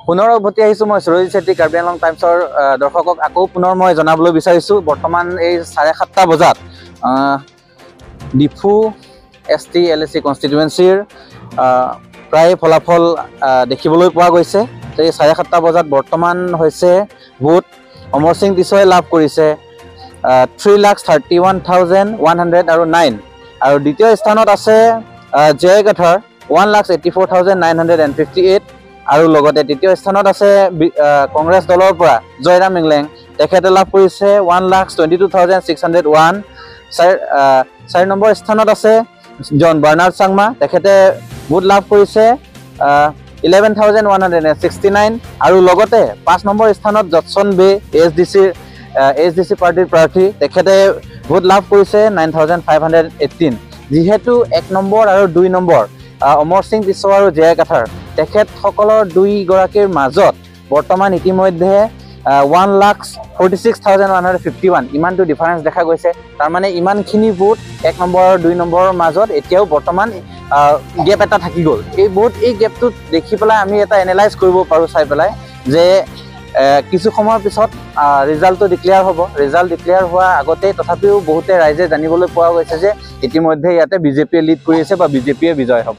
পুনৰ উভতি আহিছোঁ মই সুৰজিত চেত্ৰী। কাৰ্বি আংলং টাইমছৰ দৰ্শকক আকৌ পুনৰ মই জনাবলৈ বিচাৰিছোঁ, বৰ্তমান এই 7:30 বজাত ডিফু এছ টি এল এ চি কনষ্টিটুৱেঞ্চিৰ প্ৰায় ফলাফল দেখিবলৈ পোৱা গৈছে। এই 7:30 বজাত বৰ্তমান হৈছে ভোট অমৰ সিং তিছয়ে লাভ কৰিছে 3,31,109 আৰু দ্বিতীয় স্থানত আছে জয় কাথাৰ 1,84,958 আৰু লগতে তৃতীয় স্থানত আছে কংগ্ৰেছ দলৰ পৰা জয়ৰাম ইংলেং, তেখেতে লাভ কৰিছে 1,22,601। চাৰি নম্বৰ স্থানত আছে জন বাৰ্ণাৰ্ড চাংমা, তেখেতে ভোট লাভ কৰিছে 11,169 আৰু লগতে 5 নম্বৰ স্থানত জটছন বে, এইচ ডি চি পাৰ্টীৰ প্ৰাৰ্থী, তেখেতে ভোট লাভ কৰিছে 9518। যিহেতু 1 নম্বৰ আৰু 2 নম্বৰ অমৰ সিং তিছ আৰু জে কাথাৰ, তেখেতসকলৰ দুইগৰাকীৰ মাজত বৰ্তমান ইতিমধ্যে 1,46,151 ইমানটো ডিফাৰেঞ্চ দেখা গৈছে। তাৰমানে ইমানখিনি ভোট 1 নম্বৰ আৰু 2 নম্বৰৰ মাজত এতিয়াও বৰ্তমান গেপ এটা থাকি গ'ল। এই ভোট, এই গেপটোত দেখি পেলাই আমি এটা এনালাইজ কৰিব পাৰোঁ চাই পেলাই যে কিছু সময়ৰ পিছত ৰিজাল্টটো ডিক্লেয়াৰ হ'ব। ৰিজাল্ট ডিক্লেয়াৰ হোৱাৰ আগতেই তথাপিও বহুতে ৰাইজে জানিবলৈ পোৱা গৈছে যে ইতিমধ্যে ইয়াতে বিজেপিয়ে লিড কৰি আছে বা বিজেপিয়ে বিজয় হ'ব।